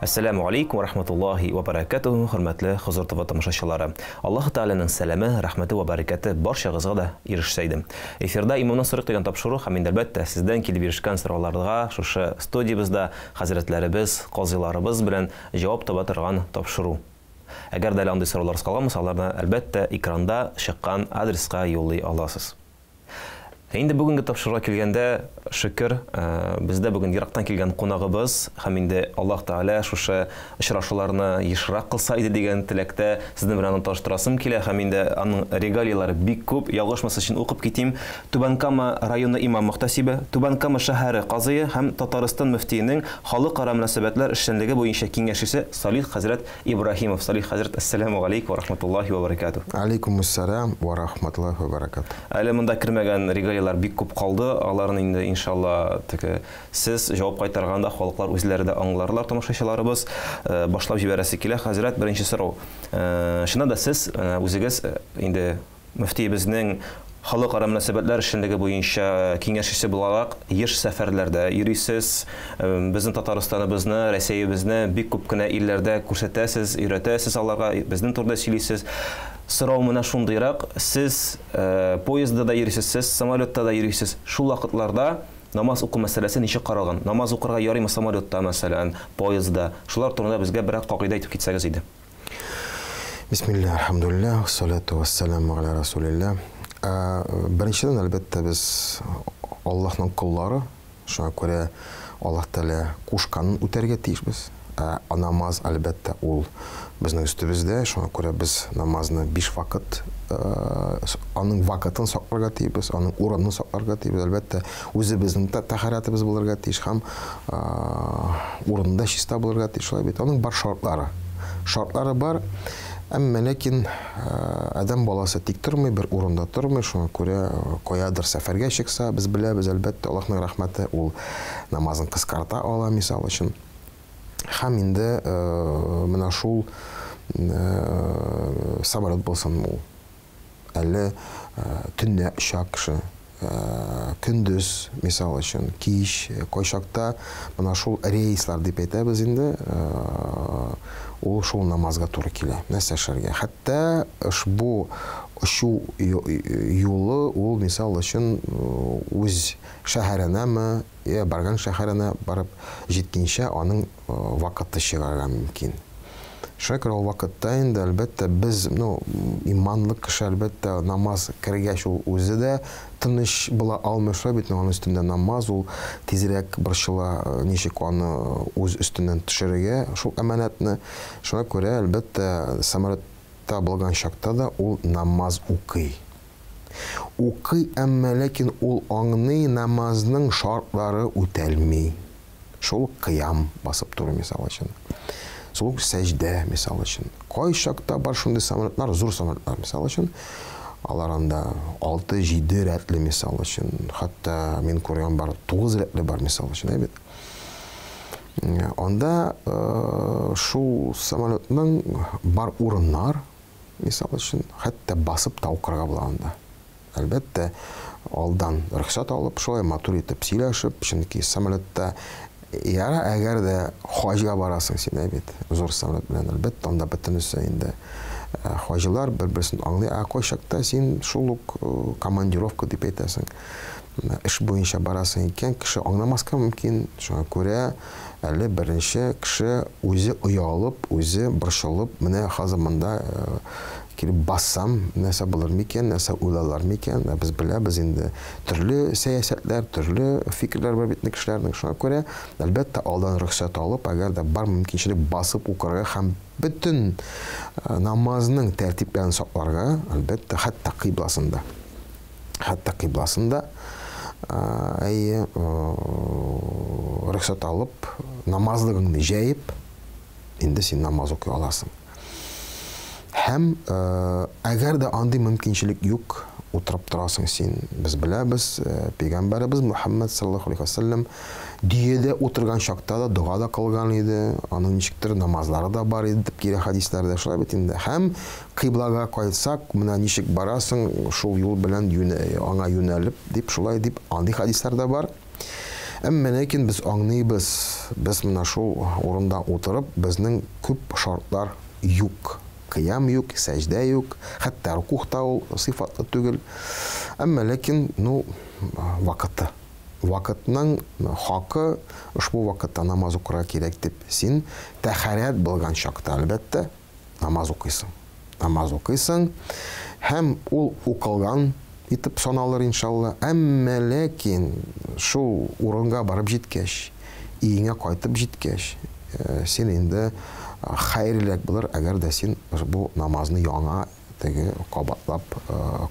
Әссәламү алейкум ва рахматуллахи ва баракатуху, хөрмәтле Хозур ТВ тамашачылары. Аллаһ Тәгаләнең сәламе, рәхмәте ва бәрәкәте барчагызга да ирешсә иде. Эфирда Имамнан сорыйк дигән тапшыру һәм инде әлбәттә сездән килеп ирешкән сорауларга шушы студиябездә хәзрәтләребез, казыйларыбыз белән җавап таба торган тапшыру. Әгәр дә әле андый сорауларыгыз калган булса, аларны әлбәттә экранда чыккан адреска юллый аласыз. Ә инде бүгенге тапшыруга килгәндә, шөкер, бездә бүген ерактан килгән кунагыбыз һәм инде Аллаһ Тәгалә шушы очрашуларны ешрак кылса иде дигән теләктә сезнең белән аны таныштырасым килә һәм инде аның регалияләре бик күп, ялгышмас өчен укып китим. Түбән Кама районы имам-мөхтәсибе, Түбән Кама шәһәре казые һәм Татарстан мөфтиенең халыкара мөнәсәбәтләр эшчәнлеге буенча киңәшчесе Салих хәзрәт Ибраһимов. Салих хәзрәт, әссәләмү галәйкүм вә рахматуллаһи вә бәрәкәтүһ. Алейкумуссәлам вә рахматуллаһи вә бәрәкәтүһ. Әле монда кермәгән регалияләр бик күп калды. Аларын инде, иншалла, теге сез җавап кайтарганда халыклар үзләре дә аңларлар, тамашачыларыбыз. Башлап җибәрәсе килә, хәзрәт, беренче сорау. Чыннан да сез үзегез инде Мөфтиебезнең халыкара мөнәсәбәтләр эшчәнлеге буенча киңәшчесе буларак еш сәфәрләрдә йөрисез, безнең Татарстаныбызны, Рәсәебезне бик күп кенә илләрдә күрсәтәсез, өйрәтәсез аларга, безнең турыда сөйлисез. Сорау менә шундыйрак, сез поездда да йөрисез, сез самолетта да йөрисез. Шул вакытларда намаз уку мәсьәләсе ничек каралган? Намаз укырга ярыймы самолетта, мәсәлән, поездда? Шулар турында безгә берәр кагыйдә әйтеп китсәгез иде. Бисмилла, альхамдулилла, салату вассаламу аля расулилла. Беренчедән, әлбәттә, без Аллаһның коллары, шуңа күрә Аллаһ Тәгалә кушканын үтәргә тиешбез. Ә намаз, әлбәттә, ул безнең өстебездә, шуңа күрә без намазны биш вакыт, аның вакытын сакларга тиешбез, аның урынын сакларга тиешбез. Әлбәттә, үзебезнең тәһарәтебез булырга тиеш һәм урында чиста булырга тиеш, шулай бит. Аның бар шартлары. Шартлары бар, әмма ләкин адәм баласы тик тормый, бер урында тормый, шуңа күрә каядыр сәфәргә чыкса, без беләбез, әлбәттә, Аллаһның рәхмәте, ул намазын кыскарта ала, мисал өчен. Һәм инде менә шул самолет булсын ул, Әле төнлә оча кеше, көндез, мисал өчен, кич, кайчакта менә шул рейслар дип әйтәбез инде, ул шул намазга туры килә. Нәрсә эшләргә? Хәтта ошбу очу юлы ул, мисал өчен, үз шәһәренәме, я барган шәһәренә барып җиткәнчә аның вакыты чыгарга мөмкин. Шуңа күрә ул вакытта инде, әлбәттә, без, ну, иманлы кеше, әлбәттә, намаз кергәч, ул үзе дә тыныч була алмый, шулай бит, аның өстендә намаз, ул тизрәк борчыла, ничек аны үз өстеннән төшерергә, шул әманәтне. Шуңа күрә, әлбәттә, самолетта булган чакта да ул намаз укый. Укый, әмма ләкин ул аңлый, намазның шартлары үтәлми. Шул ук кыям басып тору, мисал өчен. Шул ук сәҗдә, мисал өчен. Кайчакта бар шундый самолетлар, зур самолетлар, мисал өчен. Алар анда 6-7 рәтле, мисал өчен. Хәтта мин күргән бар, 9 рәтле бар, мисал өчен, әйбәт. Анда шул самолетның бар урыннар, мисал өчен, хәтта басып та укырга була анда. Әлбәттә, алдан рөхсәт алып, шулай матур итеп сөйләшеп, чөнки самолетта яра, әгәр дә хаҗга барасың син, ә бит, зур самолет белән, әлбәттә, анда бөтенесе инде э, хаҗилар бер-берсен аңлый, ә кайчакта син шул ук э, командировка дип әйтәсең, эш буенча барасың икән, кеше аңламаска мөмкин, шуңа күрә әле беренче кеше үзе оялып, үзе борчылып, менә хәзер монда э, Килеп бассам, нәрсә булыр микән, нәрсә уйларлар микән? Ә без беләбез инде, төрле сәясәтләр, төрле фикерләр бар бит кешеләрнең. Шуңа күрә, әлбәттә, алдан рөхсәт алып, әгәр дә бар мөмкинчелек басып укырга һәм бөтен э, намазның тәртипләрен сакларга, әлбәттә, хәтта кыйбласын да. Хәтта кыйбласын да, э, әйе, э, рөхсәт алып, намазлыгыңны җәеп, инде син намаз укый аласың. Һәм әгәр дә андый мөмкинчелек юк, утырып торасың син. Без беләбез, пәйгамбәребез Мухаммад саллаллаху алейхи вәсәлләм дөядә утырган чакта да дога да кылган иде, аның ничектер намазлары да бар иде дип килә хәдисләрдә, шулай бит инде. Һәм кыйблага кайтсак, менә ничек барасың, шул юл белән аңа юнәлеп дип, шулай дип андый хәдисләр дә бар. Әмма ләкин без аңлыйбыз, без менә шул урында утырып, безнең күп шартлар юк. Кыям юк, сәҗдә юк, хәтта рукух та ул сыйфатлы түгел. Әмма ләкин, ну, вакыты. Вакытның хакы ошбу вакытта намаз укырга кирәк дип, син тәһарәт булган чакта, әлбәттә, намаз укыйсың. Намаз укыйсың һәм ул укылган итеп саналыр иншалла. Әмма ләкин шул урынга барып җиткәч, өеңә кайтып җиткәч, син инде хәерлерәк булыр, әгәр дә син бу намазны яңа теге кабатлап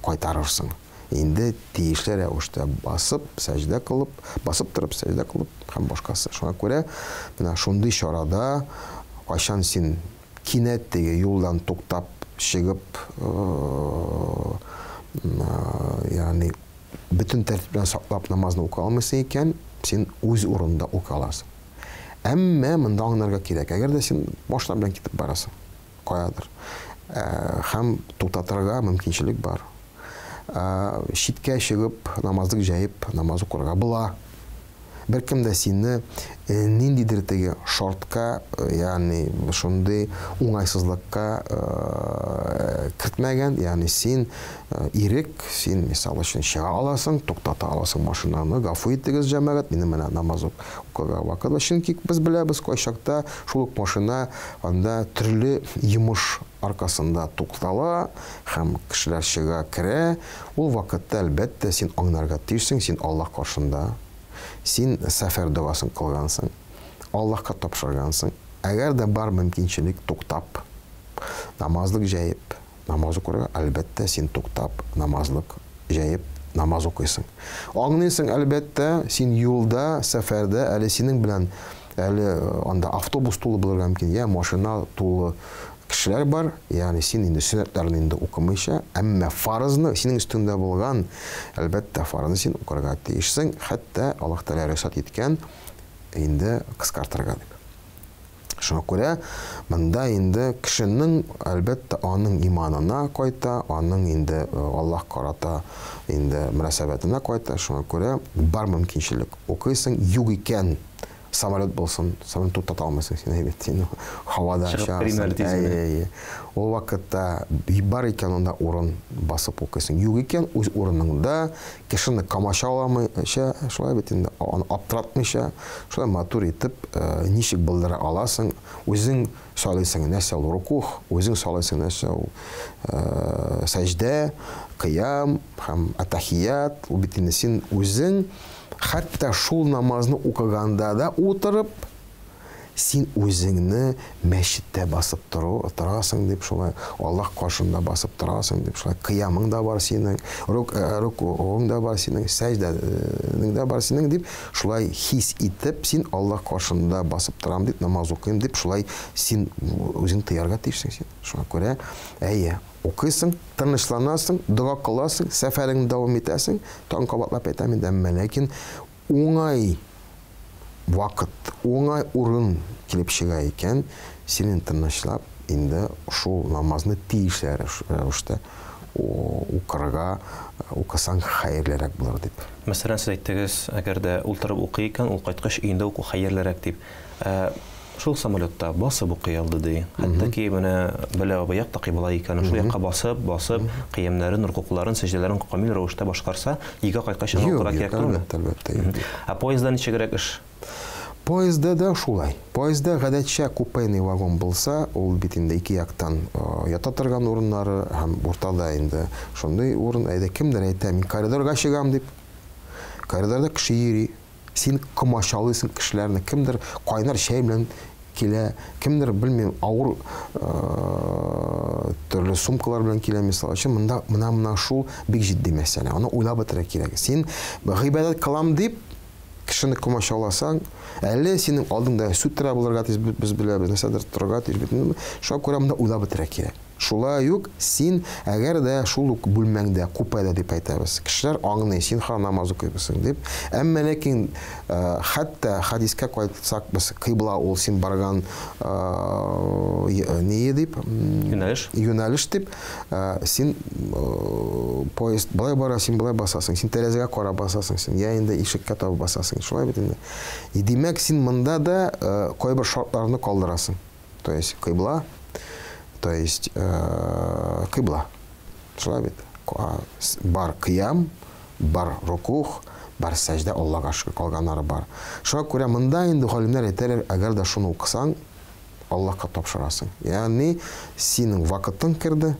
кайтарырсың. Инде тиешле рәвештә басып, сәҗдә кылып, басып торып сәҗдә кылып һәм башкасы. Шуңа күрә менә шундый чарада кайчан син кинәт теге юлдан туктап чыгып, ягъни бөтен тәртип белән саклап намазны укый алмыйсың икән, син үз урынында укый аласың. Әмма монда аңларга кирәк, әгәр дә син машина белән китеп барасың каядыр, һәм туктатырга мөмкинчелек бар. Читкә чыгып, намазлык җәеп, намаз укырга була. Беркем дә сине ниндидер теге шартка, ягъни шундый уңайсызлыкка кертмәгән, ягъни син ирек, син мисал өчен чыга аласың, туктата аласың машинаны, гафу итегез, җәмәгать, минем менә намаз укырга вакыт, чөнки без беләбез, кайчакта шул ук машина анда төрле йомыш аркасында туктала һәм кешеләр чыга, керә. Ул вакытта, әлбәттә, син аңларга тиешсең, син Аллаһ каршында, син сәфәр догасын кылгансың, Аллаһка тапшыргансың. Әгәр дә бар мөмкинчелек туктап, намазлык җәеп, намаз укырга, әлбәттә, син туктап, намазлык җәеп, намаз укыйсың. Аңлыйсың, әлбәттә, син юлда, сәфәрдә, әле синең белән әле анда автобус тулы булырга мөмкин, я машина тулы кешеләр бар, ягъни син инде сөннәтләрне инде укымыйча, әмма фарызны, синең өстеңдә булган, әлбәттә, фарызны син укырга тиешсең, хәтта Аллаһ Тәгалә рөхсәт иткән инде кыскартырга дип. Шуңа күрә монда инде кешенең, әлбәттә, аның иманына кайта, аның инде Аллаһ карата инде мөнәсәбәтенә кайта. Шуңа күрә бар мөмкинчелек укыйсың, юк икән, самолет булсын, самолет туктата алмыйсың син, әйбәт, син һавада очасың. Әйе, Ул вакытта бар икән анда урын, басып укыйсың. Юк икән, үз урыныңда, кешене комачауламыйча, шулай бит инде, аны аптыратмыйча, шулай матур итеп, ничек булдыра аласың, үзең сайлыйсың нәрсә ул рукух, үзең сайлыйсың нәрсә ул сәҗдә, кыям һәм атахият, ул бит инде син үзең хәтта шул намазны укыганда да утырып, син үзеңне мәчеттә басып тору, торасың дип шулай, Аллаһ каршында басып торасың дип шулай, кыямың да бар синең, рукуың да бар синең, сәҗдәң дә бар синең дип шулай хис итеп, син Аллаһ каршында басып торам дип, намаз укыйм дип шулай син үзең тыярга тиешсең син. Шуңа күрә, әйе, укыйсың, тынычланасың, дога кыласың, сәфәреңне дәвам итәсең, тагын кабатлап әйтәм инде, әмма ләкин уңай вакыт, уңай урын килеп чыга икән, синең тынычлап инде шул намазны тиешле рәвештә укырга, укысаң хәерлерәк булыр дип. Мәсәлән, сез әйттегез, әгәр дә утырып укый икән, ул кайткач өендә уку хәерлерәк дип. Шул самолетта басып укый алды ди. Хәтта ки менә белә абый якта кыйбла икән, шул якка басып, басып, кыямнәрен, рукукларын, сәҗдәләрен камил рәвештә башкарса, өйгә кайткач аны укырга кирәк түгелме? Әлбәттә, әлбәттә. Ә поездда ничегрәк эш? Поездда да шулай. Поездда гадәтчә купейный вагон булса, ул бит инде ике яктан ята торган урыннары һәм уртада инде шундый урын. Әйдә, кемдер әйтә, мин коридорга чыгам дип. Коридорда кеше йөри. Син комачаулыйсың кешеләрне. Кемдер кайнар чәй белән килә, кемдер, белмим, авыр төрле сумкалар белән килә, мисал өчен. Монда менә шул бик җитди мәсьәлә. Аны уйлап бетерергә кирәк. Син гыйбадәт кылам дип кешене комачауласаң, әле синең алдыңда сөт тора булырга тиеш, без беләбез, нәрсәдер торырга тиеш бит. Шуңа күрә монда уйлап бетерергә кирәк. Шулай ук син, әгәр дә шул ук бүлмәңдә, купеда дип әйтәбез, кешеләр аңлый, син ха намаз укыйсың дип. Әмма ләкин хәтта хәдискә кайтсак без, кыйбла ул син барган ние дип, юнәлеш, юнәлеш дип, син поезд болай бара, син болай басасың, син тәрәзәгә карап басасың, син я инде ишеккә таба басасың, шулай бит инде. И димәк, син монда да кайбер шартларны калдырасың. То есть кыйбла, то есть кыйбла. Шулай бит. Бар кыям, бар рукух, бар сәҗдә, Аллага шөкер, калганнары бар. Шуңа күрә монда инде галимнәр әйтәләр, әгәр дә шуны укысаң, Аллаһка тапшырасың. Ягъни синең вакытың керде,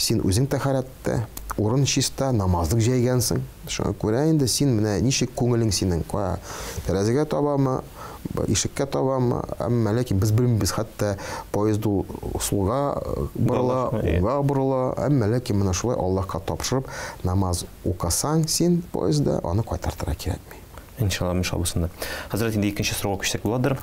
син үзең тәһарәттә, урын чиста, намазлык җәйгәнсең. Шуңа күрә инде син менә ничек күңелең синең, кая тәрәзәгә табамы, ишеккә табамы, әмма ләкин без белмибез, хәтта поезд ул сулга борыла, уңга борыла, әмма ләкин менә шулай Аллаһка тапшырып намаз укысаң син поездда, аны кайтартырга кирәкми. Иншалла, иншалла булсын да. Хәзрәт, инде икенче сорауга күчсәк буладыр.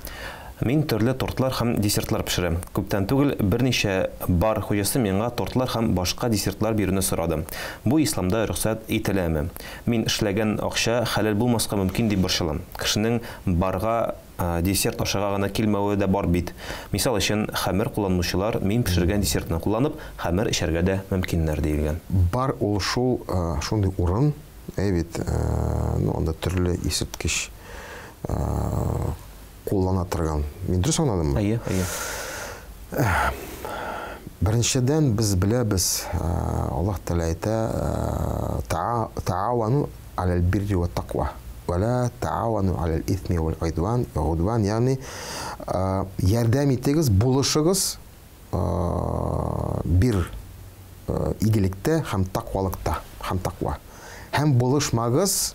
Мин төрле тортлар һәм десертлар пешерәм. Күптән түгел берничә бар хуҗасы миңа тортлар һәм башка десертлар бирүне сорады. Бу исламда рөхсәт ителәме? Мин эшләгән акча хәләл булмаска мөмкин дип борчылам. Кешенең барга десерт ашарга гына килмәве дә бар бит. Мисал өчен, хәмер кулланучылар мин пешергән десертны кулланып, хәмер эчәргә дә мөмкиннәр диелгән. Бар ул шул шундый урын, әй бит, ну анда төрле исерткеч куллана торган. Мин дөрес аңладыммы? Әйе, әйе. Беренчедән, без беләбез, Аллаһ Тәгалә әйтә, таавану алал бирри ва таква, ва ла таавану алал исми вал гыдван, гудван, ягъни ярдәм итегез, булышыгыз бир игелектә һәм таквалыкта, һәм таква. Һәм булышмагыз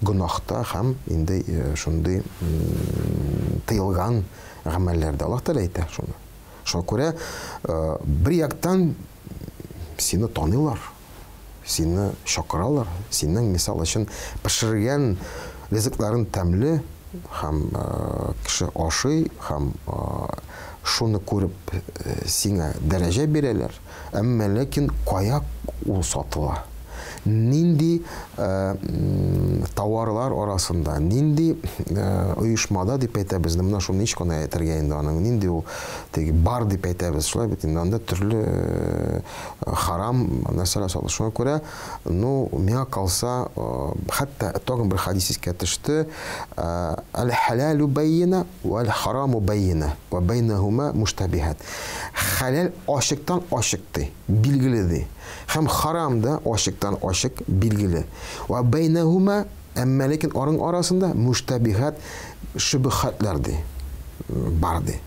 гөнаһта һәм инде шундый тыелган гамәлләрдә. Аллаһ Тәгалә әйтә шуны. Шуңа күрә бер яктан сине таныйлар, сине чакыралар, синең мисал өчен пешергән ризыкларын тәмле һәм кеше ашый һәм шуны күреп сиңа дәрәҗә бирәләр. Әмма ләкин кая ул сатыла? Нинди товарлар арасында, нинди оешмада дип әйтәбез, менә шуны ничек кенә әйтергә инде аның, нинди ул теге бар дип әйтәбез, шулай бит инде, анда төрле харам нәрсәләр сатыла. Шуңа күрә, ну, миңа калса, хәтта тагын бер хадис искә төште, әл-халалу байина вәл-хараму байина ва байнахума муштабихат. Халал ачыктан ачык ди, билгеле ди. Һәм харам да ачыктан ачык билгеле. Ва байнахума, әмма ләкин аның арасында муштабихат, шөбһәтләр ди, бар ди.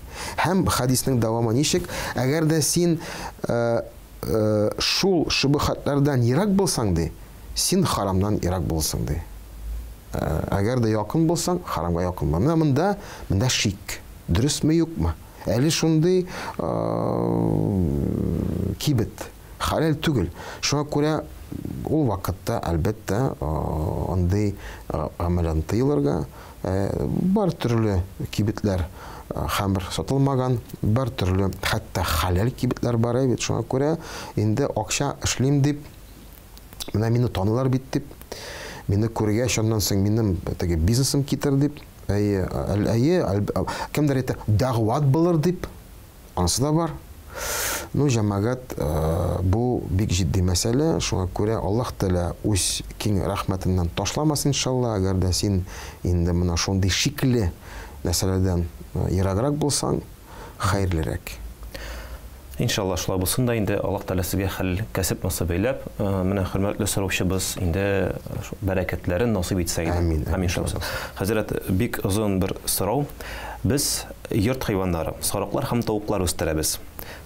Һәм хадисның дәвамы ничек? Әгәр дә син шул шөбһәтләрдән ерак булсаң ди, син харамнан ерак булсаң ди. Әгәр дә якын булсаң, харамга якын бул. Менә монда шик. Дөресме, юкмы? Әле шундый кибет хәләл түгел. Шуңа күрә ул вакытта, әлбәттә, андый гамәлдән тыелырга, бар төрле кибетләр хәмер сатылмаган, бар төрле хәтта хәләл кибетләр бар бит. Шуңа күрә инде акча эшлим дип, менә мине таныйлар бит дип, мине күргәч, аннан соң минем теге бизнесым китер дип, әйе, әйе, кемдер әйтә, дәгъват булыр дип, анысы да бар. Ну, җәмәгать, бу бик җитди мәсьәлә. Шуңа күрә Аллаһ Тәгалә үз киң рәхмәтеннән ташламасын иншалла. Әгәр дә син инде менә шундый шикле мәсьәләдән ераграк булсаң, хәерлерәк. Иншалла шулай булсын да инде Аллаһ Тәгалә сезгә хәләл кәсеп насыйп әйләп, менә хөрмәтле сораучыбыз инде бәрәкәтләрен насыйп итсә иде. Амин. Амин шулай булсын. Хәзрәт, бик озын бер сорау. Без йорт хайваннары, сарыклар һәм тавыклар үстерәбез.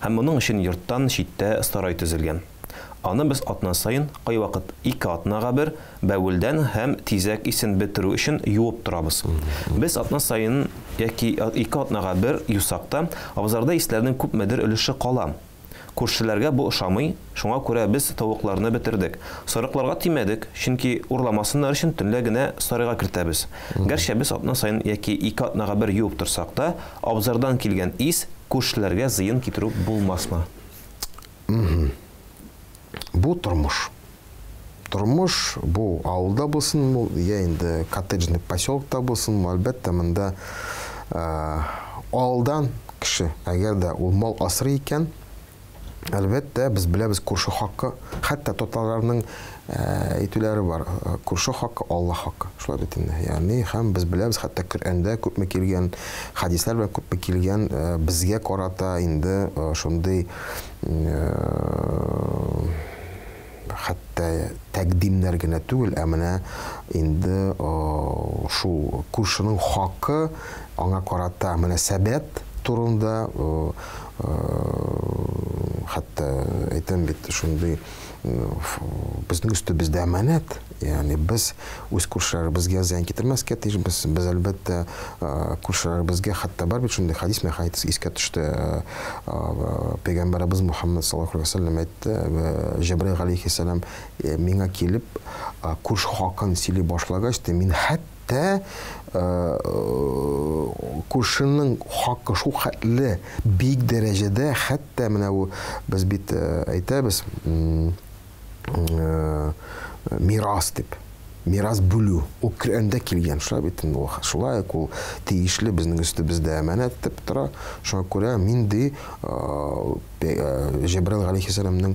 Һәм моның өчен йорттан читтә сарай төзелгән. Аны без атна саен, кайвакыт 2 атнага бер, бәвелдән һәм тизәк исен бетерү өчен юып торабыз. Без атна саен яки 2 атнага бер юсак та, абзарда исләрнең күпмедер өлеше кала. Күршеләргә бу ошамый, шуңа күрә без тавыкларны бетердек. Сарыкларга тимәдек, чөнки урламасыннар өчен төнлә генә сарайга кертәбез. Гәрчә без атна саен яки 2 атнага бер юып торсак та, абзардан килгән ис күршеләргә зыян китерү булмасмы? Бу тормыш. Тормыш бу авылда булсын, ул я инде коттеджный поселокта булсын, әлбәттә, монда алдан кеше, әгәр дә ул мал асрый икән, әлбәттә, без беләбез күрше хакы, хәтта татарларның әйтүләре бар, күрше хакы Алла хакы, шулай бит инде. Ягъни һәм без беләбез, хәтта Коръәндә күпме килгән, хәдисләр белән күпме килгән, безгә карата инде шундый хәтта тәкъдимнәр генә түгел, ә менә инде шул күршенең хакы аңа карата мөнәсәбәт турында хәтта әйтәм бит, шундый безнең өстебездә әманәт, ягъни без үз күршеләребезгә зыян китермәскә тиешбез. Без әлбәттә күршеләребезгә, хәтта бар бит шундый хәдис, миңа хәдис искә төште, пәйгамбәребез Мухаммад саллаллаху алейхи ва сәлләм әйтте, Җәбраил алейхиссалам миңа килеп күрше хакын сөйли башлагач, мин хәтта күршенең хакы шул хәтле бик дәрәҗәдә, хәтта менә бу без бит әйтәбез мирас дип, мирас бүлү, ул Коръәндә килгән, шулай бит инде ул, шулай ук ул тиешле безнең өстебездә әманәт дип тора. Шуңа күрә мин ди Җәбраил галәйһиссәламнең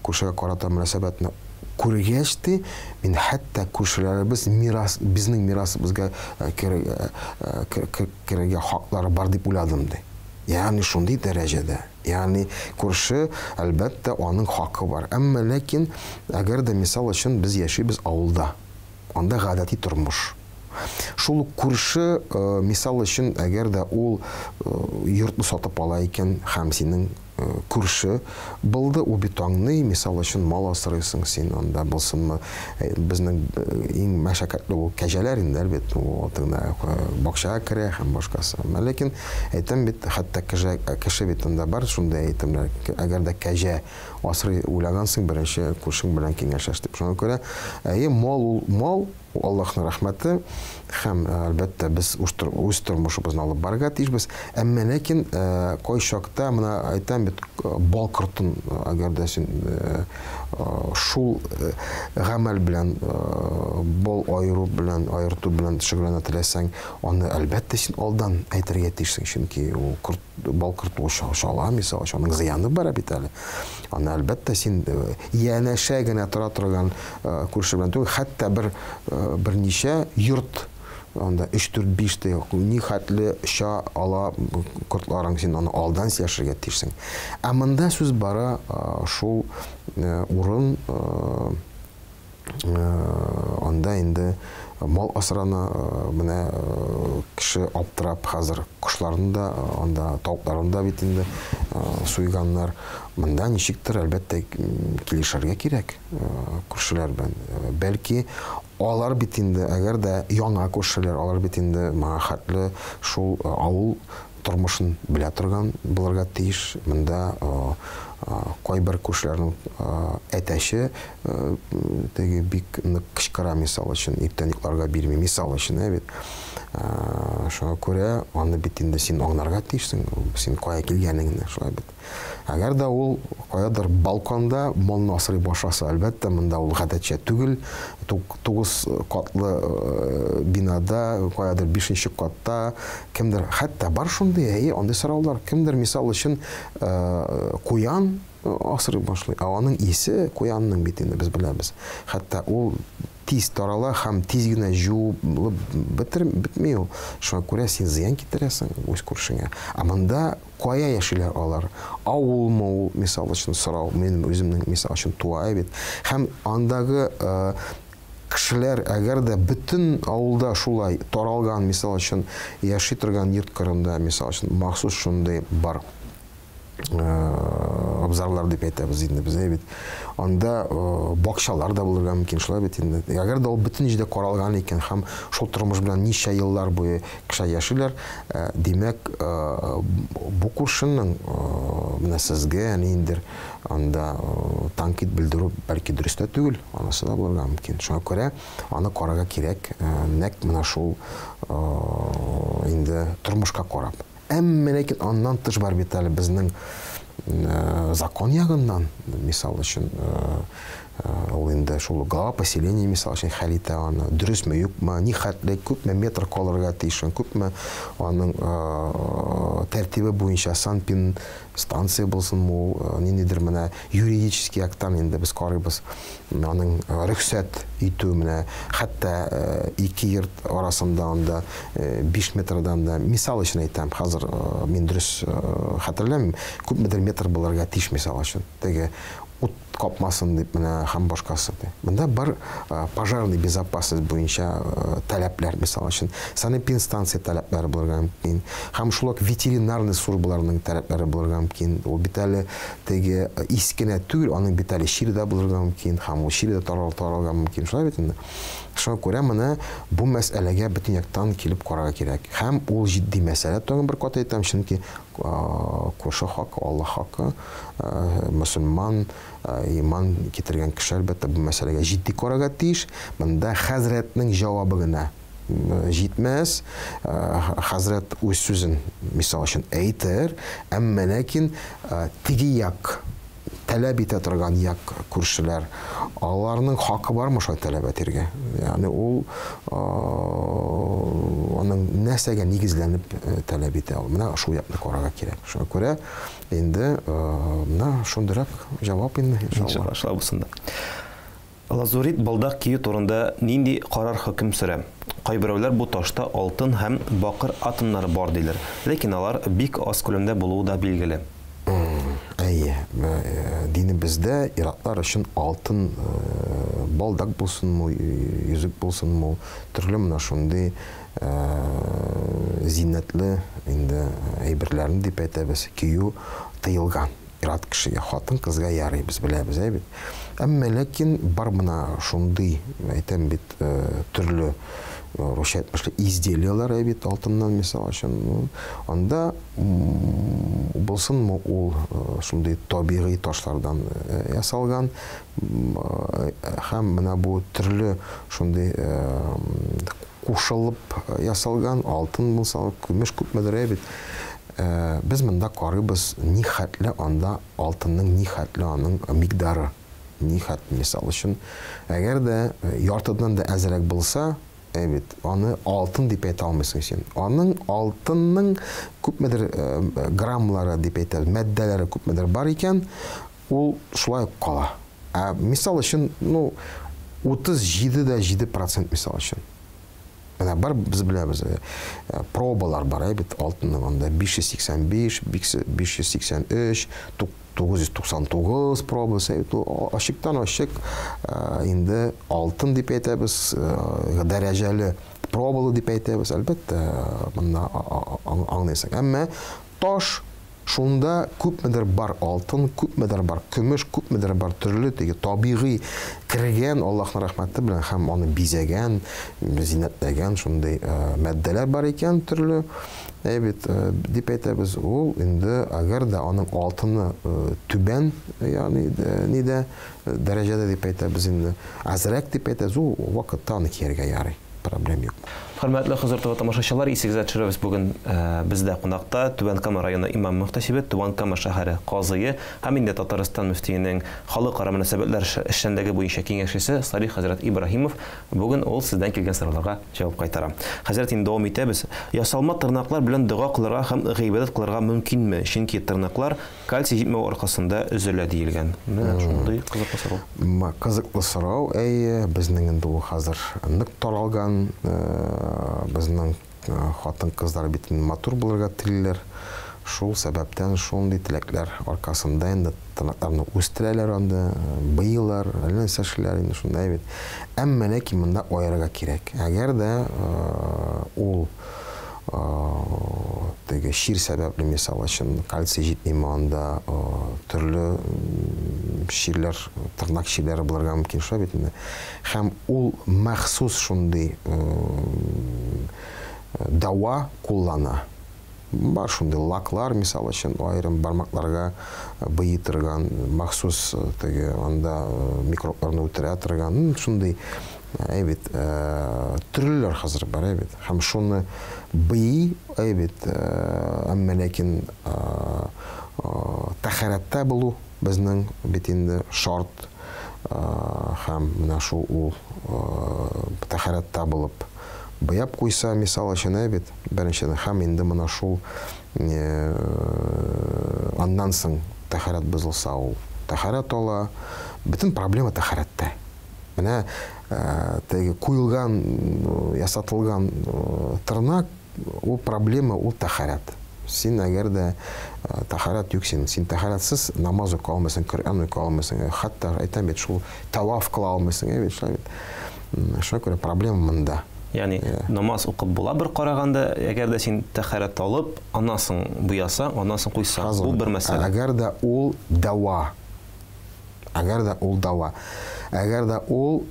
күршегә карата мөнәсәбәтне күргәч ди, мин хәтта күршеләребез мирас, безнең мирасыбызга керергә хаклары бар дип уйладым ди. Ягъни шундый дәрәҗәдә. Ягъни күрше, әлбәттә, аның хакы бар. Әмма ләкин, әгәр дә мисал өчен без яшибез авылда, анда гадәти тормыш. Шул ук күрше, мисал өчен, әгәр дә ул йортны сатып ала икән һәм синең күрше булды, ул бит аңлый, мисал өчен, мал асрыйсың син анда булсынмы, безнең иң мәшәкатьле ул кәҗәләр инде, әлбәттә, ул атыңда бакчага керә һәм башкасы. Әмма ләкин әйтәм бит, хәтта кеше, кеше бит анда бар шундый әйтемнәр, әгәр дә кәҗә асрый уйлагансың, беренче күршең белән киңәшләш дип. Шуңа күрә, әйе, мал ул мал, Аллаһның рәхмәте һәм, әлбәттә, без үз тормышыбызны алып барырга тиешбез. Әмма ләкин кайчакта, менә әйтәм бит, бал кортын, әгәр дә син шул гамәл белән, бал аеру белән, аерту белән шөгыльләнә теләсәң, аны, әлбәттә, син алдан әйтергә тиешсең, чөнки ул корт бал корты чала, мисал өчен, аның зыяны бар бит әле. Аны, әлбәттә, син янәшә генә тора торган күрше белән түгел, хәтта бер берничә йорт анда 3, 4, 5 тә ни хәтле оча ала кортларың, син аны алдан сөйләшергә тиешсең. Ә монда сүз бара шул урын анда инде мал асрана, менә кеше аптырап хәзер кошларны да, анда тавыкларны да бит инде суйганнар. Монда ничектер, әлбәттә, килешергә кирәк күршеләр белән. Бәлки алар бит инде, әгәр дә яңа күршеләр, алар бит инде моңа хәтле шул авыл тормышын белә торган булырга тиеш. Монда кайбер күршеләрнең әтәче теге бик нык кычкыра, мисал өчен, иртән йокларга бирми, мисал өчен, ә бит. Шуңа күрә аны бит инде син аңларга тиешсең, син кая килгәнеңне, шулай бит. Әгәр дә ул каядыр балконда малны асрый башласа, әлбәттә, монда ул гадәтчә түгел, 9 катлы бинада, каядыр 5 катта кемдер, хәтта бар шундый, әйе, андый сораулар, кемдер, мисал өчен, куян асрый башлый, ә аның исе куянның бит инде без беләбез. Хәтта ул тиз тарала һәм тиз генә жуылып бетми ул. Шуңа күрә син зыян китерәсең үз күршеңә. Ә монда кая яшиләр алар? Авылмы ул, мисал өчен, сорау, минем үземнең, мисал өчен, туа бит. Һәм андагы кешеләр, әгәр дә бөтен авылда шулай таралган, мисал өчен, яши торган йорт кырында, мисал өчен, махсус шундый бар абзарлар дип әйтәбез инде без, әй бит. Анда бакчалар да булырга мөмкин, шулай бит инде. Әгәр дә ул бөтен җирдә каралган икән һәм шул тормыш белән ничә еллар буе кеше яшиләр, димәк, бу күршенең менә сезгә ниндидер анда тәнкыйть белдерү бәлки дөрес тә түгел, анысы да булырга мөмкин. Шуңа күрә аны карарга кирәк, нәкъ менә шул инде тормышка карап. Әмма ләкин аннан тыш бар бит әле безнең закон ягыннан, мисал өчен, ул инде шул глава поселения, мисал өчен, хәл итә аны, дөресме, юкмы, ни хәтле, күпме метр калырга тиеш, күпме аның тәртибе буенча санпин станция булсынмы ул, ниндидер менә юридический яктан инде без карыйбыз, аның рөхсәт итү менә хәтта ике йорт арасында анда 5 метрдан да, мисал өчен әйтәм, хәзер мин дөрес хәтерләмим, күпмедер метр булырга тиеш, мисал өчен, теге ут капмасын дип менә һәм башкасы ди. Монда бар пожарный безопасность буенча таләпләр, мисал өчен, санэпидстанция таләпләре булырга мөмкин, һәм шул ук ветеринарный службаларның таләпләре булырга мөмкин. Ул бит әле теге ис кенә түгел, аның бит әле чире дә булырга мөмкин, һәм ул чире дә таралырга мөмкин. Шулай бит инде. Шуңа күрә менә бу мәсьәләгә бөтен яктан килеп карарга кирәк. Һәм ул җитди мәсьәлә, тагын бер кат әйтәм, чөнки күрше хакы, Аллаһ хакы, мөселман иман китергән кеше әлбәттә бу мәсьәләгә җитди карарга тиеш. Монда хәзрәтнең җавабы гына җитмәс. Хәзрәт үз сүзен, мисал өчен, әйтер, әмма ләкин теге як таләп итә торган як күршеләр, аларның хакы бармы шулай таләп итәргә? Ягъни ул аның нәрсәгә нигезләнеп таләп итә ул? Менә шул якны карарга кирәк. Шуңа күрә инде менә шундыйрак җавап инде, иншалла. Иншалла, шулай булсын да. Лазурит балдак кию турында нинди карар хөкем сөрә? Кайберәүләр бу ташта алтын һәм бакыр атомнары бар диләр, ләкин алар бик аз күләмдә булуы да билгеле. Әйе, динебездә ир-атлар өчен алтын балдак булсынмы, йөзек булсынмы, төрле менә шундый зиннәтле инде әйберләрне дип әйтәбез, кию тыелган. Ир-ат кешегә, хатын-кызга ярый, без беләбез, әй бит. Әмма ләкин бар менә шундый, әйтәм бит, төрле русча әйтмешли изделияләр, әй бит, алтыннан, мисал өчен, анда булсынмы ул шундый табигый ташлардан ясалган, һәм менә бу төрле шундый кушылып ясалган алтын булса, көмеш күпмедер, әй бит. Без монда карыйбыз, ни хәтле анда алтынның, ни хәтле аның микъдары, ни хәтле, мисал өчен, әгәр дә яртыдан да әзрәк булса, әй бит, аны алтын дип әйтә алмыйсың син. Аның алтынның күпмедер граммлары дип әйтәбез, матдәләре күпмедер бар икән, ул шулай ук кала. Ә мисал өчен, 37,7% мисал өчен. Менә бар, без беләбез, пробалар бар, әй бит, алтынның анда 585, 583, 999 пробасы, әй бит, ул ачыктан ачык, инде алтын дип әйтәбез, дәрәҗәле пробалы дип әйтәбез, әлбәттә, монда аңлыйсың. Әмма таш шунда күпмедер бар алтын, күпмедер бар көмеш, күпмедер бар төрле теге табигый кергән Аллаһның рәхмәте белән һәм аны бизәгән, зиннәтләгән шундый матдәләр бар икән төрле, әй бит, дип әйтәбез, ул инде әгәр дә аның алтыны түбән, ягъни нидә дәрәҗәдә дип әйтәбез инде, әзрәк дип әйтәбез, ул вакытта аны кияргә ярый. Проблем юк. Хөрмәтле Хозур ТВ тамашачылар, исегезгә төшерәбез, бүген бездә кунакта Түбән Кама районы имам мөхтәсибе, Түбән Кама шәһәре казые һәм инде Татарстан мөфтиенең халыкара мөнәсәбәтләр эшчәнлеге буенча киңәшчесе Салих хәзрәт Ибраһимов. Бүген ул сездән килгән сорауларга җавап кайтара. Хәзрәт, инде дәвам итәбез. Ясалма тырнаклар белән дога кылырга һәм гыйбадәт кылырга мөмкинме? Чөнки тырнаклар кальций җитмәү аркасында өзелә диелгән. Менә шундый кызыклы сорау. Кызыклы сорау, әйе, безнең инде ул хәзер нык таралган, безнең хатын-кызлар бит инде матур булырга телиләр. Шул сәбәптән шундый теләкләр аркасында инде тырнакларны үстерәләр анда, быйлар, әллә нәрсә эшлиләр инде шундай бит. Әмма ләкин монда аерырга кирәк. Әгәр дә ул теге чир сәбәпле, мисал өчен, кальций җитмиме анда, төрле чирләр, тырнак чирләре булырга мөмкин, шулай бит инде. Һәм ул махсус шундый дава куллана. Бар шундый лаклар, мисал өчен, аерым бармакларга быйый торган, махсус теге анда микробларны үтерә торган, шундый әй бит, төрлеләр хәзер бар, әй бит. Һәм шуны быйый, әй бит, әмма ләкин Тәһарәттә булу безнең бит инде шарт, һәм менә шул ул тәһарәттә булып буяп куйса, мисал өчен, ә бит, беренчедән, һәм инде менә шул аннан соң тәһарәт бозылса, ул тәһарәт ала. Бөтен проблема тәһарәттә. Менә теге куелган, ясатылган тырнак, ул проблема, ул тәһарәт. Син әгәр дә тәһарәт юк син, син тәһарәтсез намаз укый алмыйсың, Коръән укый алмыйсың, хәтта әйтәм бит, шул таваф кыла алмыйсың, әйе бит, шулай бит. Шуңа күрә проблема монда. Ягъни намаз укып була бер караганда, әгәр дә син тәһарәт алып, аннан соң буясаң, аннан соң куйсаң, бу бер мәсьәлә. Әгәр дә ул дәва, әгәр дә ул дәва, әгәр дә ул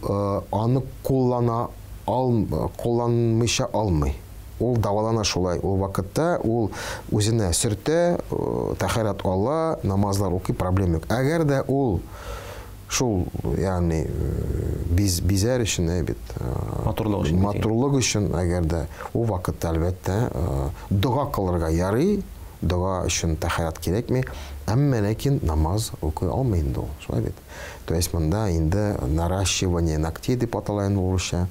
аны куллана ал, кулланмыйча алмый. Ул дәвалана шулай. Ул вакытта ул үзенә сөртә, тәһарәт ала, намазлар укый, проблема юк. Әгәр дә ул шул, ягъни биз бизәр өчен, әй бит, матурлык өчен, матурлык өчен, әгәр дә ул вакытта, әлбәттә, дога кылырга ярый, дога өчен тәһарәт кирәкми, әмма ләкин намаз укый алмый инде ул, шулай бит. То есть монда инде наращивание ногтей дип атала инде урысча.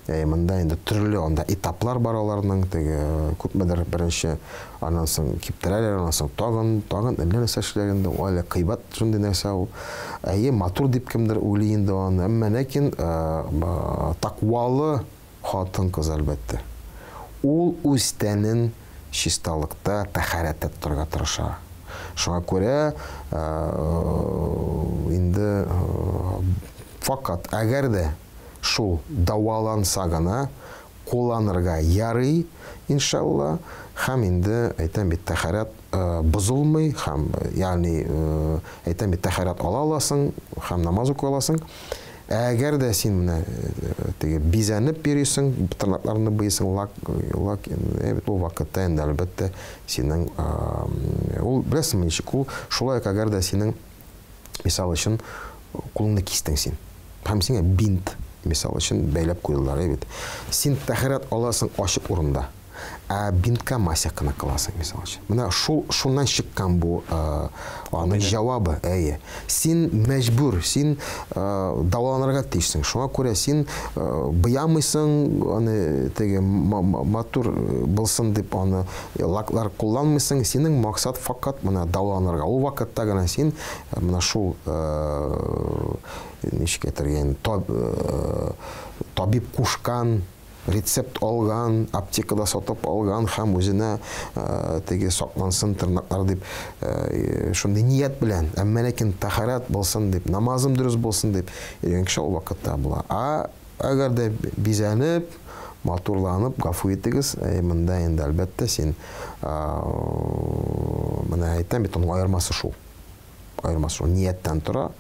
Монда инде төрле анда этаплар бар аларның, теге күпмедер беренче, аннан соң киптерәләр, аннан соң тагын, тагын әллә нәрсә эшлиләр инде. Ул әле кыйбат шундый нәрсә ул. Әйе, матур дип кемдер уйлый инде аны, әмма ләкин таквалы хатын-кыз, әлбәттә. Ул үз тәнен чисталыкта, тәһарәттә тотарга тырыша. Шуңа күрә инде факат әгәр дә шул дәваланса гына кулланырга ярый, иншалла, һәм инде әйтәм бит, тәһарәт бозылмый һәм, ягъни әйтәм бит, тәһарәт ала аласың һәм намаз укый аласың. Ә әгәр дә син менә теге бизәнеп йөрисең, тырнакларыңны буйыйсың, лак, лак, бит ул вакытта инде, әлбәттә, синең ул, беләсеңме ничек, ул шулай ук, әгәр дә синең, мисал өчен, кулыңны кистең син, һәм сиңа бинт, мисал өчен, бәйләп куйдылар, бит. Син тәһарәт аласың ачык урында. Ә бинтка масяк кына кыласың, мисал өчен. Менә шул шуннан чыккан бу аның җавабы, әйе. Син мәҗбүр, син дәваланырга тиешсең. Шуңа күрә син буямыйсың, аны теге матур булсын дип аны лаклар кулланмыйсың. Синең максат факат менә дәваланырга. Ул вакытта гына син менә шул ничек әйтергә инде, табиб кушкан рецепт алган, аптекада сатып алган һәм үзенә теге саклансын тырнаклар дип шундый ният белән, әмма ләкин тәһарәт булсын дип, намазым дөрес булсын дип йөргән кеше ул вакытта була. А әгәр дә бизәнеп, матурланып, гафу итегез, монда инде әлбәттә син менә әйтәм бит, аның аермасы шул. Аермасы шул нияттән тора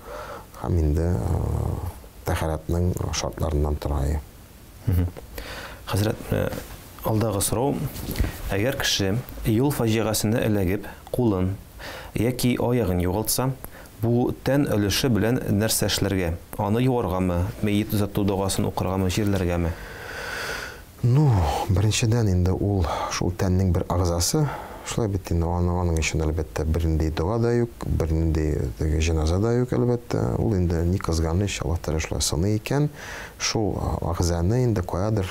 һәм инде тәһарәтнең шартларыннан тора. Хәзрәт, алдагы сорау. Әгәр кеше юл фаҗигасенә эләгеп, кулын яки аягын югалтса, бу тән өлеше белән нәрсә эшләргә? Аны юаргамы, мәет озату догасын укыргамы, җирләргәме? Ну, беренчедән инде ул шул тәннең бер агзасы, шулай бит инде, аны, аның өчен, әлбәттә, бернинди дога да юк, бернинди теге җеназа да юк, әлбәттә. Ул инде, ни кызганыч, Аллаһ Тәгалә шулай сыный икән, шул агзаны инде каядыр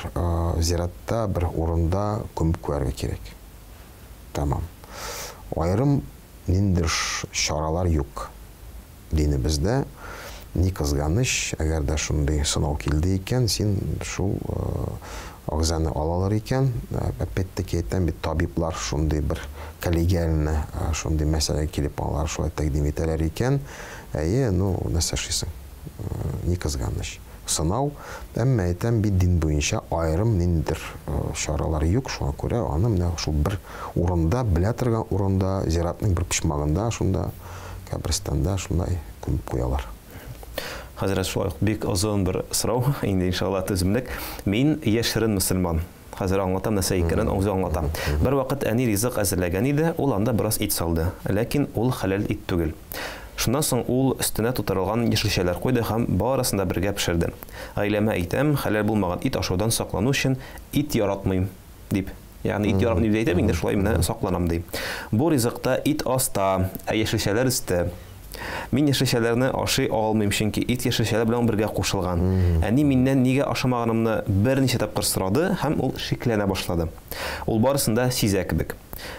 зиратта бер урында күмеп куярга кирәк. Тәмам. Аерым ниндидер чаралар юк. Динебездә, ни кызганыч, әгәр дә шундый сынау килде икән, син шул агзаны алалар икән, опять-таки әйтәм бит, табиблар шундый бер коллегиально шундый мәсьәләгә килеп алар шулай тәкъдим итәләр икән, әйе, ну, нәрсә эшлисең? Ни кызганыч. Сынау, әмма әйтәм бит, дин буенча аерым ниндидер чаралар юк, шуңа күрә аны менә шул бер урында, белә торган урында, зиратның бер почмагында шунда, каберстанда шулай күмеп куялар. Хәзрәт, шулай ук бик озын бер сорау, инде иншалла түземлек. Мин яшерен мөселман. Хәзер аңлатам нәрсә икәнен, үзе аңлата. Бер вакыт әни ризык әзерләгән иде, ул анда бераз ит салды. Ләкин ул хәләл ит түгел. Шуннан соң ул өстенә тутырылган яшелчәләр куйды һәм барысын да бергә пешерде. Гаиләмә әйтәм, хәләл булмаган ит ашаудан саклану өчен ит яратмыйм, дип. Ягъни ит яратмыйм дип әйтәм, инде шулай менә сакланам ди. Бу ризыкта ит аста, ә яшелчәләр өстә. Мин яшелчәләрне ашый алмыйм, чөнки ит яшелчәләр белән бергә кушылган. Әни миннән нигә ашамаганымны берничә тапкыр сорады һәм ул шикләнә башлады. Ул барысын да сизә кебек.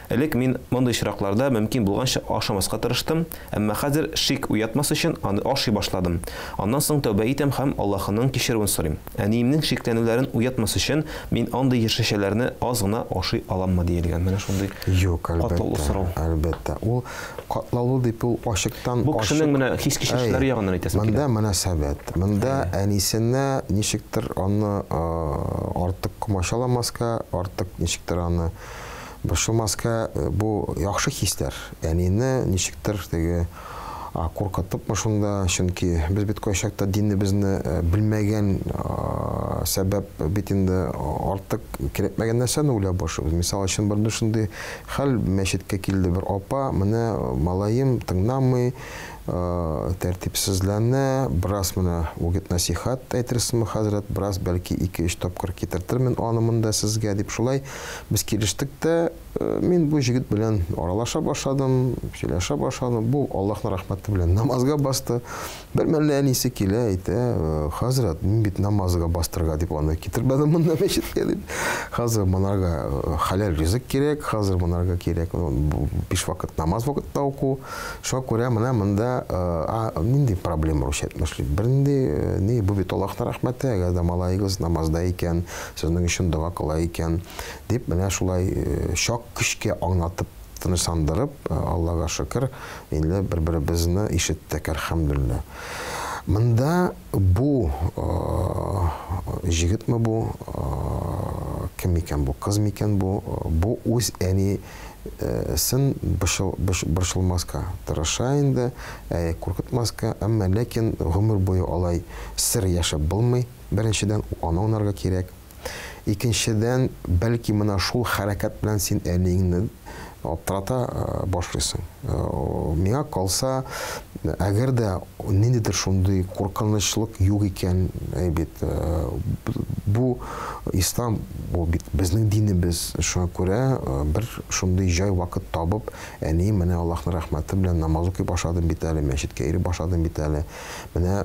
Элек мин мондый очракларда мөмкин булганча ашамаска тырыштым, әмма хәзер шик уятмас өчен аны ашый башладым. Аннан соң тәүбә итәм һәм Аллаһының кичерүен сорыйм. Әниемнең шикләнүләрен уятмас өчен мин андый яшелчәләрне аз гына ашый аламмы диелгән. Менә шундый Юк, катлаулы әлбәттә, сорау. әлбәттә. Ул катлаулы дип ул ачыктан Бу кешенең ачык менә хис-кичерешләре Әй, ягыннан әйтәсем килә. монда мөнәсәбәт. Монда әнисенә ничектер аны артык комачаламаска, артык ничектер аны борчылмаска, бу яхшы хисләр. Әнине ничектер теге куркытыпмы шунда, чөнки без бит кайчакта динебезне белмәгән сәбәп бит инде артык кирәкмәгән нәрсәне уйлап башлыйбыз. Мисал өчен, бер шундый хәл, мәчеткә килде бер апа, менә малаем тыңламый, тәртипсезләнә, бераз менә үгет-нәсихәт әйтерсеңме, хәзрәт, бераз бәлки ике-өч тапкыр китертермен аны монда сезгә, дип шулай без килештек тә, мин бу җегет белән аралаша башладым, сөйләшә башладым. Бу Аллаһның рәхмәте белән намазга басты. Бер мәлне әнисе килә, әйтә, хәзрәт, мин бит намазга бастырырга дип аны китермәдем монда мәчеткә дип. Хәзер монарга хәләл ризык кирәк, хәзер монарга кирәк биш вакыт намаз вакытта уку. Шуңа күрә менә монда нинди проблема русча әйтмешли? Бернинди ни, бу бит Аллаһның рәхмәте, әгәр дә малаегыз намазда икән, сезнең өчен дога кыла икән, дип менә шулай чак көчкә аңлатып, тынычландырып, Аллага шөкер, инде бер-беребезне ишеттек, әлхәмдүлилләһ. Монда бу җегетме бу, кем икән бу, кыз микән бу, бу үз әнисен борчылмаска тырыша инде, куркытмаска, әмма ләкин гомер буе алай сер яшәп булмый. Беренчедән, аны аңларга кирәк. Икенчедән, бәлки менә шул хәрәкәт белән син әниеңне аптырата башлыйсың. Миңа калса, әгәр дә ниндидер шундый куркынычлык юк икән, әй бит, бу ислам, бу бит безнең динебез, шуңа күрә бер шундый җай вакыт табып, әни, менә Аллаһның рәхмәте белән намаз укый башладым бит әле, мәчеткә йөри башладым бит әле, менә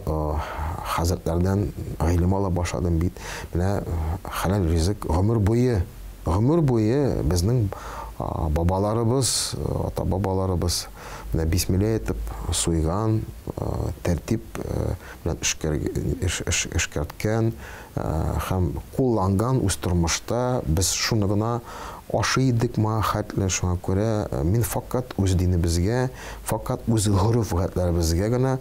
хәзрәтләрдән гыйлем ала башладым бит, менә хәләл ризык гомер буе, гомер буе безнең бабаларыбыз, ата-бабаларыбыз менә бисмилла әйтеп суйган, тәртип белән эшкәрткән һәм кулланган үз тормышта, без шуны гына ашый идек моңа хәтле, шуңа күрә мин факат үз динебезгә, факат үз гореф-гадәтләребезгә генә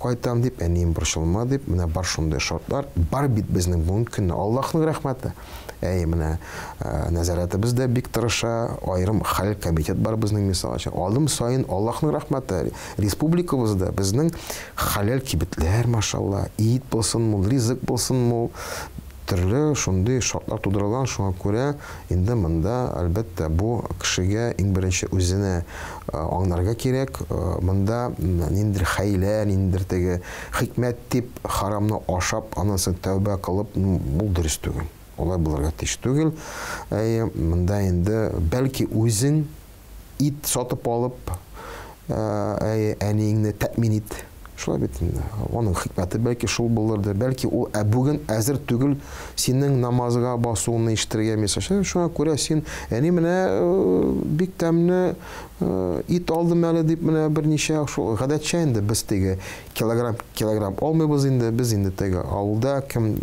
кайтам дип, әнием борчылма дип, менә бар шундый шартлар, бар бит безнең бүгенге көнне, Аллаһның рәхмәте. Әй, менә нәзарәтебез дә бик тырыша, аерым хәл комитет бар безнең, мисал өчен. Адым саен Аллаһның рәхмәте, республикабызда безнең хәләл кибетләр, машалла, ит булсын мул, ризык булсын мул, төрле шундый шартлар тудырылган, шуңа күрә инде монда, әлбәттә, бу кешегә иң беренче үзенә аңларга кирәк, монда ниндидер хәйлә, ниндидер теге хикмәт дип харамны ашап, аннан соң тәүбә кылып, бу дөрес түгел. Алай булырга тиеш түгел. Әйе, монда инде бәлки үзең ит сатып алып, әйе, әниеңне тәэмин ит. Шулай бит инде. Аның хикмәте бәлки шул булырды. Бәлки ул бүген әзер түгел синең намазга басуыңны ишетергә, мисал өчен. Шуңа күрә син, әни, менә бик тәмле ит алдым әле дип, менә берничә шул гадәтчә инде без теге килограмм килограмм алмыйбыз инде, без инде теге авылда кем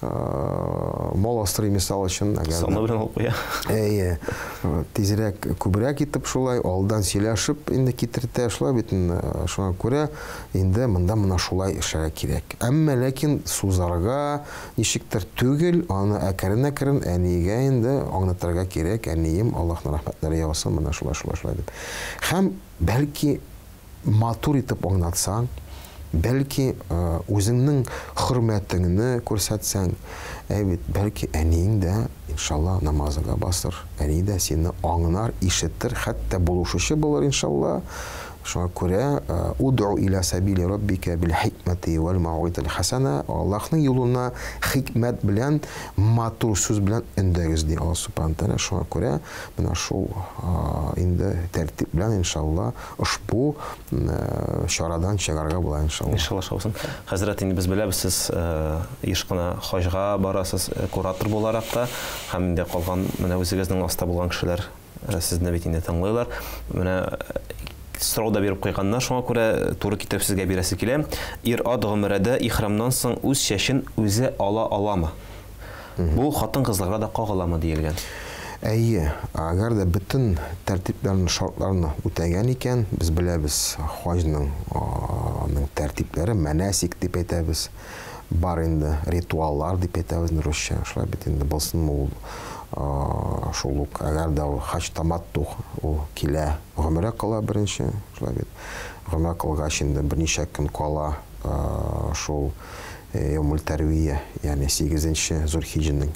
мал асрый, мисал өчен, әгәр саны белән алып куя. Әйе, тизрәк, күбрәк итеп шулай алдан сөйләшеп инде китертә, шулай бит инде. Шуңа күрә инде монда менә шулай эшләргә кирәк. Әмма ләкин сузарга ничектер түгел, аны әкрен-әкрен әнигә инде аңлатырга кирәк, әнием, Аллаһның рәхмәтләре яусын, менә шулай, шулай, шулай дип. Һәм бәлки матур итеп аңлатсаң, бәлки үзеңнең хөрмәтеңне күрсәтсәң, әй бит, бәлки әниең дә, иншалла, намазыңа басыр, әни дә сине аңлар, ишетер, хәтта булышучы булыр, иншалла. Шуңа күрә Удъу иля сәбили раббика бил хикмәти вәл мәүгыйтил хәсәнә, Аллаһның юлына хикмәт белән, матур сүз белән өндәгез, ди Аллаһ Субхана Тәгалә. Шуңа күрә менә шул инде тәртип белән, иншалла, ошбу чарадан чыгарга була, иншалла. Иншалла, шулай булсын. Хәзрәт, инде без беләбез, сез еш кына хаҗга барасыз, куратор буларак та, һәм инде калган менә үзегезнең аста булган кешеләр Сезне бит инде тыңлыйлар. Менә сорау да биреп куйганнар, шуңа күрә туры китереп сезгә бирәсе килә. Ир-ат гомрәдә ихрамнан соң үз чәчен үзе ала аламы? Бу хатын-кызларга да кагыламы диелгән. Әйе, әгәр дә бөтен тәртипләрне, шартларны үтәгән икән, без беләбез хаҗның аның тәртипләре, мәнәсик дип әйтәбез. Бар инде ритуаллар дип әйтәбез инде русча. Шулай бит инде булсынмы ул шул ук, әгәр дә ул хаҗ таматту ул килә, гомрә кыла беренче, шулай бит. Гомрә кылгач инде берничә көн кала шул яумул тәрвия, ягъни сигезенче зульхиҗнең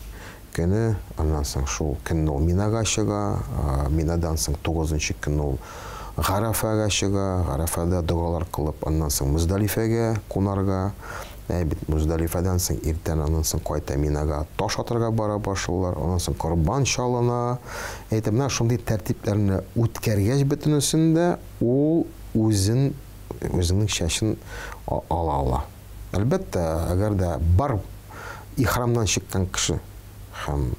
көне, аннан соң шул көнне ул Минага чыга, Минадан соң тугызынчы көнне ул Гарәфәгә чыга, Гарәфәдә догалар кылып, аннан соң Мөздәлифәгә кунарга, ә бит Мөздәлифәдән соң иртән аннан соң кайта Минага таш атырга бара башлыйлар, аннан соң корбан чалына. Әйтә, менә шундый тәртипләрне үткәргәч бөтенесен дә ул үзен, үзенең чәчен ала ала. Әлбәттә, әгәр дә бар ихрамнан чыккан кеше һәм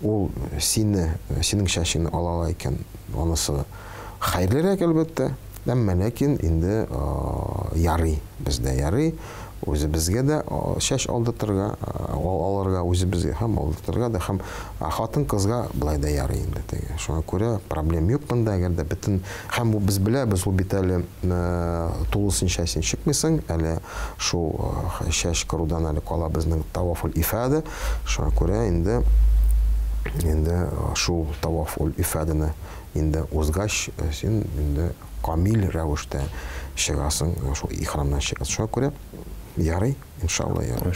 ул сине, синең чәчеңне ала ала икән, анысы хәерлерәк, әлбәттә. Әмма ләкин инде ярый, бездә ярый, үзебезгә дә чәч алдыртырга, алырга үзебезгә һәм алдыртырга да һәм хатын-кызга болай да ярый инде теге. Шуңа күрә проблем юк монда, әгәр дә бөтен һәм без беләбез, ул бит әле тулысынча син чыкмыйсың, әле шул чәч кырудан әле кала безнең тавафул ифада. Шуңа күрә инде инде шул тавафул ифаданы инде узгач, син инде камил рәвештә чыгасың, шул ихрамнан чыгасың. Шуңа күрә ярый, иншалла, ярый.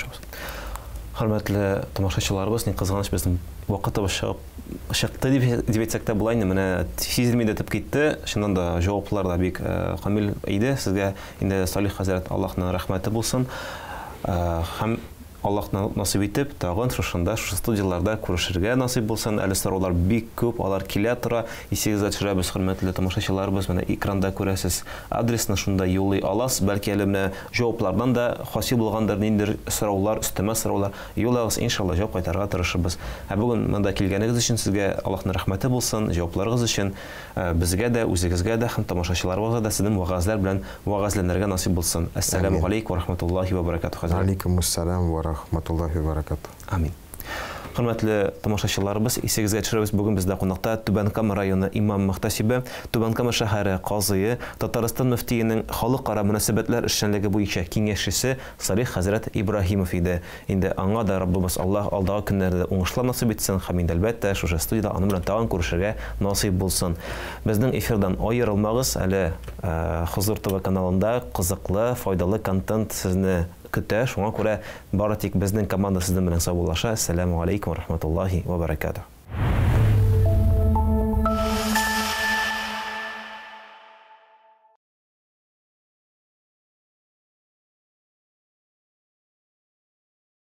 Хөрмәтле тамашачыларыбыз, ни кызганыч, безнең вакытыбыз чыгып чыкты дип, дип әйтсәк тә була инде, менә сизелми дә үтеп китте. Чыннан да җаваплар да бик э, камил иде. Сезгә инде Салих хәзрәт Аллаһның рәхмәте булсын. Э, һәм Аллаһ насыйп итеп, тагын шушында, шушы студияләрдә күрешергә насыйп булсын. Әле сораулар бик күп, алар килә тора. Исегезгә төшерәбез, хөрмәтле тамашачыларыбыз, менә экранда күрәсез адресны, шунда юллый аласыз. Бәлки әле менә җаваплардан да хасил булгандыр ниндидер сораулар, өстәмә сораулар. Юллагыз, иншалла, җавап кайтарырга тырышырбыз. Ә бүген монда килгәнегез өчен сезгә Аллаһның рәхмәте булсын, җавапларыгыз өчен безгә дә, үзегезгә дә һәм тамашачыларыбызга да сезнең вәгазьләр белән вәгазьләнергә насыйп булсын. Әссәламү галәйкүм вә рахматуллаһи вә баракатуһ, хәзрәт. Алейкумуссалам вә рахматуллаһи вә баракатуһ. Амин. Хөрмәтле тамашачыларыбыз, исегезгә төшерәбез, бүген бездә кунакта Түбән Кама районы имам-мөхтәсибе, Түбән Кама шәһәре казые, Татарстан мөфтиенең халыкара мөнәсәбәтләр эшчәнлеге буенча киңәшчесе Салих хәзрәт Ибраһимов иде. Инде аңа да Раббыбыз Аллаһ алдагы көннәрдә дә уңышлар насыйп итсен һәм инде, әлбәттә, шушы студиядә аның белән тагын күрешергә насыйп булсын. Безнең эфирдан аерылмагыз, әле Хозур ТВ каналында кызыклы, файдалы контент сезне көтә, шуңа күрә бары тик безнең команда сезнең белән саубуллаша. Әссәләмү галәйкүм вә рахматуллаһи вә бәрәкәтүһ.